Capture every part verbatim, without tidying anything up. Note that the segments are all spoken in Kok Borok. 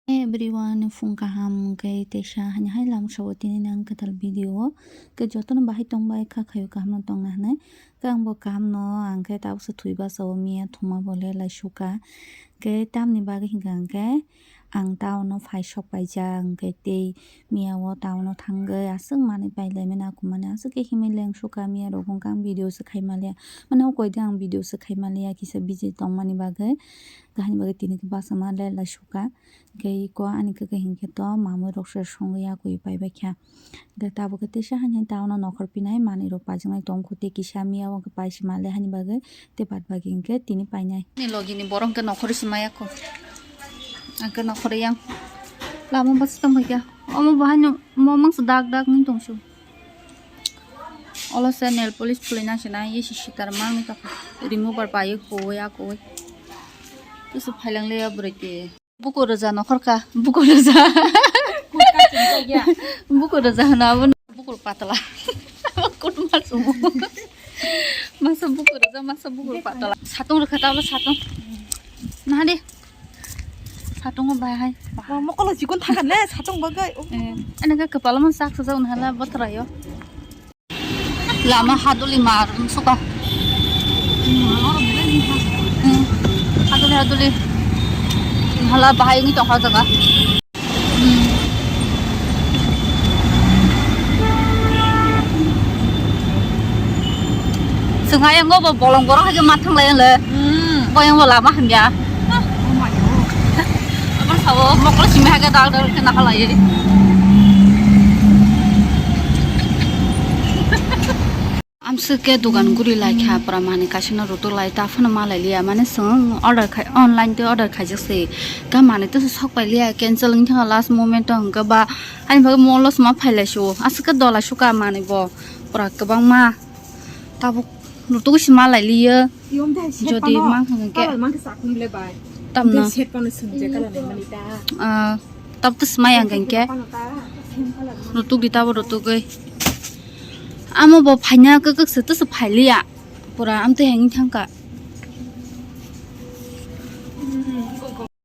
Everyone, phung kaham, hwnkhe teisa hani hai lamsao tini nang kwtal video o. Hwnkhe jotono bahai tongbai kha khaio, kaham no tongna hinwi. Hwnkhe ang bo kaham no, ang khe tabuksa thwi basa o miya thuma bo le lai suka. Hwnkhe tamni bagwi hinkha hwnkhe ang town o phai sok paijak, hwnkhe tei miya o town o thangwi aswk manwi pai lai mani, aku mani aswk khe himwi leng suka miya rok, hwnkhe ang video se khai maliya. Mane o koi de ang video se khai maliya, kisa busy tongmani bagwi. Kahini bagwi tini khe basa ma le lai suka. Hwnkhe iko ani khe hinkhe to mamwi rok se songwi yakwi paibai kha. Hwnkhe tabuk khe teisa hani hani town o nokhor pinai manwi rok paijaknai tong kho, tei kisa miya o hwnkhe pai se male hani bagwi, tei baad bagi hwnkhe tini painai. Ani logi ni borok hwnkhe nokhorwi se maya kho. Hwnkhe nokhorwi yang lama bwswk tongkha khe. Omo bo haino mo mangsa dak dak wng tong su. Olo se nail polish phulwi nang se nai, isi sitar mangni tokha. Remover pai khuwi akwi. Tusu phailang le ya bwrwi te. Bukur rwja nokhor ka, bukur rwja. Bukur rwja hwna abo bukur patla. Kutma sumo. Masa bukur rwja, masa bukur patla. Satung rwkha ta abo satung. Nah de. Satung bai hai. Mokolo chikon thangkha ne satung bagai. Eh, ana ka kapala man sak sa jaun hala batrayo. Lama haduli mar suka. Hmm. Haduli haduli. Hala bahai ni tongkha jaga. Hmm. Swnghai ang bo bolong borok hai ma thanglai ang le. Hmm. Bo yang bo lama hamya. Abang sawo mokol simi hai dal dal kena halai. Amswk khe dugan guri lai kha, pura manwi kaisa no rutuk lai ta phano ma lai liya, mane chwng order khai, online tei order khaijak se, ta manwi tei sok pai liya, cancel wng thangkha last moment o, hwnkhe ba ani bagwi mall o se ma phai lai su, aswk khe dola suka manwi bo pura kwbangma tabuk rutuk se ma lai liya. Jodi mang kha hwnkhe tamno. Ah, tab to smai ang khe. Rutuk di tabo rutuk oi. Amo bo phaina kwkwk se to se phailiya. Pura am to hengwi thangkha.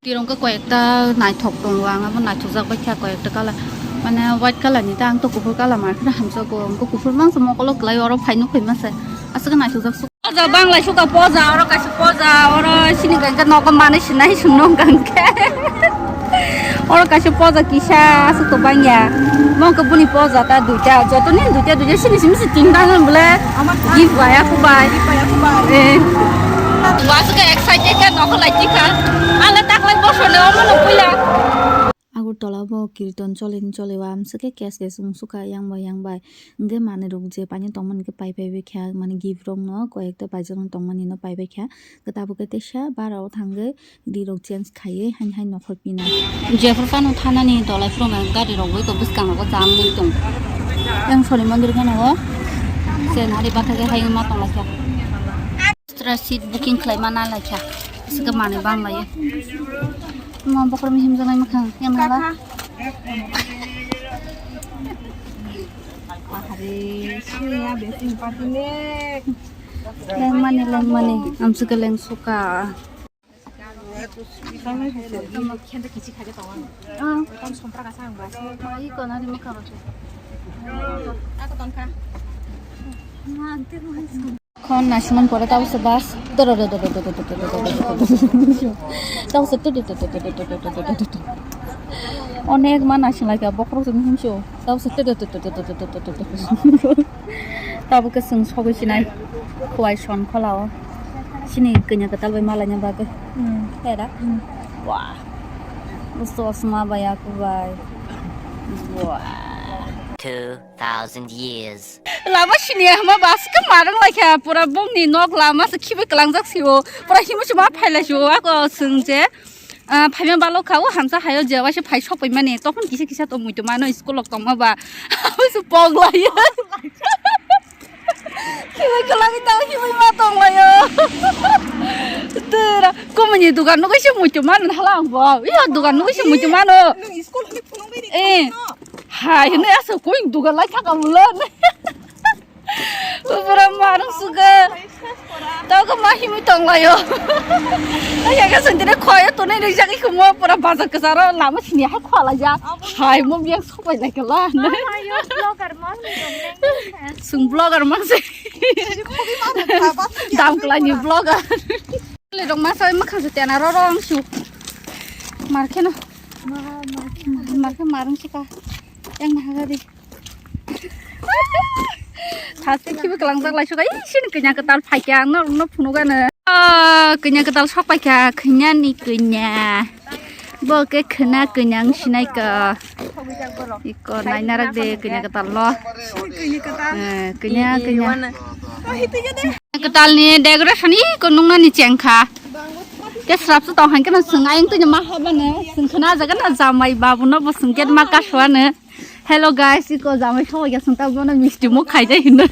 Tirong khe koyekta naithok tongo, ang abo naithokjak bai kha koyekta colour. Mane white colour ni ta ang to kuphur colour mar khe hamjago. Ang khe kuphur mang se mokolo kwlai oro phai nukhui ma se. Aswk naithokjak. Poja bang lai suka poja, oro kaisa poja, oro sini gangkhe nogo manwi sinai sumno gangkhe. Oro kaisa poja kisa aswk to bangya. Mongkhe buni poja ta duita, jotoni duita duita sini simi se tinta nang bole. Gift baya kubai. Eh. Waswk excited khe nogo lai tikha. Ale taklai bosor le omo no puila. Agartala bo kirtan choli choli o amswk khe kes kes wng sukha yang bai yang bai. Hwnkhe manwi rok je paina tongmani khe pai pai bai kha, mane gift rok no koi ekta paijak tongmani no pai bai kha. Hwnkhe tabuk khe teisa bara o thangwi ri rok change khaiwi haini hai nokhor pina. Jephru phano thanani dolai phuru gari rok bai tong bwskango jam wi tong. Yang sori mandir gana o se nari bathai khe hai ma tong lai kha. Extra seat booking khlai ma na lai kha. Aswk manwi bang lai. Ma bokhorok ni himjak nai mwkhang yang nala. Ahare, sini ya, besi party ne. Lengmani, lengmani. Amswk khe leng suka. Ah. Iko nari mwkhang rok. Ma, ante mo. Khon naisingmani pore tabukse bus. Tabukse. Onek ma naising lai kha bokhorok se mihim se o. Tabukse. Tabuk khe chwng sogwi sinai. Khowai son khola o. Chini kanya kwtal bai malaina bagwi. Era. Wah. Chosma bai aku bai. Wah. Two thousand years. Lama sini hama bus khe marwng lai kha, pura bongni nok lama se khibi kwlangjak sio, pura himo se ma phai lai sio, ako chwng je, ah, phaima balo kha, o hamsa hayo je waisa phai sok pai mani, tokon kisa kisa to muitu mano school lok tongma ba, o se pok lai. Khibi kwlangwi ta khibi ma tong lai o. Tera, komoni dugan no kaisa muitu mano hala ang bo, iya dugan no kaisa muitu mano. Nung school ni phunung bai ni. Eh. Hai, hwnwi aswk koi dugan lai thaka mulo. Pura marwng suka. Togo ma himwi tonglaio. Tei yaga sentire khoyo tonai rijak ikhumo pura bazar kwcharo lama sini hai khwalaijak. Hai mo biang sopai lai kala. Ayo, vlogger ma hwnwi tong neng. Sung vlogger ma se. Dam klai ni vlogger. Le dong ma sai ma khang se tena ro rong su. Mar kheno. Mar khe marung sika. Yang ma haga di. Thasi khibi kwlangjak lai suka, ih, sini kanya kwtal phaikha, ang norokno phunukgano. Ah, kanya kwtal sok paikha, kanya ni kanya. Bo khe khwna kanya wng sinai ka. Iko naina rak de kanya kwtal lo. Eh, kanya, kanya. Kwtal ni decoration iko nungna ni chengkha. Ke srap su tong han khe no swng ayang tini ma habane. Swng khwna jaga na jamai babu no bo swng gate ma kaswa ne. Hello guys, iko jamai sogwi ya sung ta bono misti muk khaijai hinwi.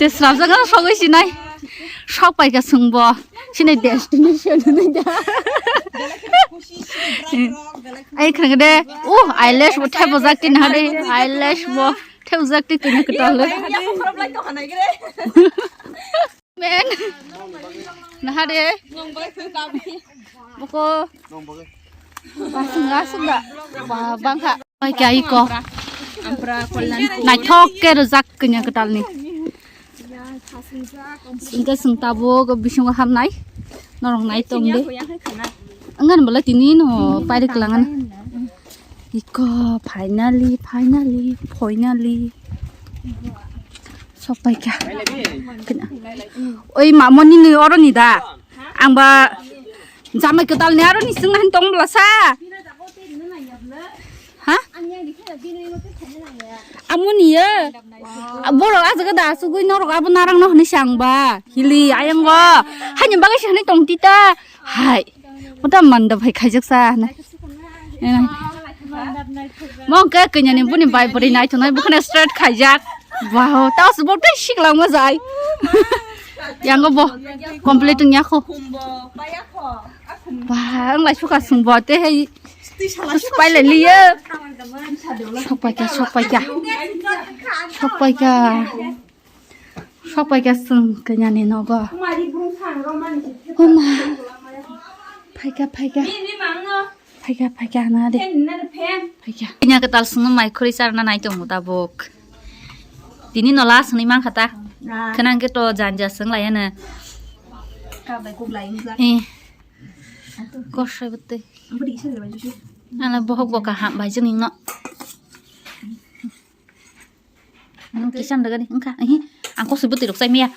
Te srapjak no sogwi sinai. Sok paikha sung bo. Sinai destination hinwi da. Ai khang de. Uh, eyelash bo thai bojak tin hade. Eyelash bo thai bojak tin kanya kwtal le. Men. Naha de. Boko. Basung asung da. Ba bangkha. Pai kya iko. Naithok ke rwjak kanya kwtal ni. Singke sung tabuk bisingo hamnai. Norok nai tong de. Angan bala tini no pairi klangan. Iko finally, finally, finally. Sok paikha. Kena. Oi, mamoni ni oro ni da. Ang ba jamai kwtal ni aro ni sing han tong bla sa. Ha? Amoni ya. Borok ajaga da sugui norok abo narang no hwnwi sang ba. Hili ayango. Hani bagai se hwnwi tong tita. Hai. Uta mandap hai khaijak sa na. Mo ke kanya ni buni bai buri nai tonai bukhana straight khaijak. Wow, tao se bo tei siklang ma jai. Yango bo complete nya kho. Ba, ang lai suka sung bo te hai. Pai lai liye. Sok pai kya, sok pai kya. Sok pai kya. Sok paikha chwng kanyani nogo. Huma. Phaikha, phaikha. Phaikha, phaikha, hana de. Phaikha. Kanya kwtal chwngno mai khurui charna nai tongo tabuk. Tini no last hwnwi mankha ta. Khwnang khe to janja chwng lai hwno. Eh. Kosoi bwtwi. Ala bohok bo kaham bai chwng no. Nung kisa mdagani wngkha, ehe, ang kosoi bwtwi rok chai maya.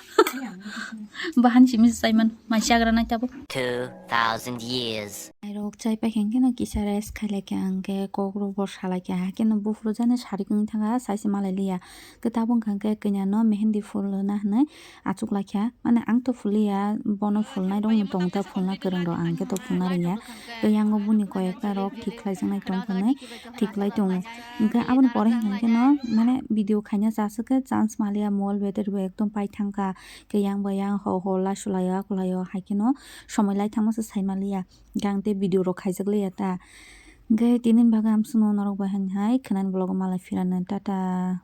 Bahan simi chai man, mai chagra nai tabuk. Two thousand years. Nairok chai paikha hwnkhe no kisa rest khailai kha, hwnkhe kok rok bo salai kha, hakhe no buphuru jani sari kwrwng thangkha, sai se malai liya. Khe tabuk wngkha hwnkhe kanya no mehendi phulna hinwi achuk lai kha. Mane ang to phuliya, bono phulnai rok no tongo ta, phulna kwrwng rok, ang khe to phulna rwngya. Tei yango buni koi ekta rok thik khlai jaknai tong kha nai, thik khlai tongo. Hwnkhe aboni pore hwnkhe no mane video khaina chasuk khe chance maliya, mobile battery bo ekdom pai thang kha. Khe yang bai yang ho ho lasu lai o, akwlai o, hai kheno somoi lai thangma se sai maliya. Hwnkhe ang tei video rok khaijak liya ta. Hwnkhe tini ni bagwi amsukno norok bai hai khwnani vlog o malai phirano, tata.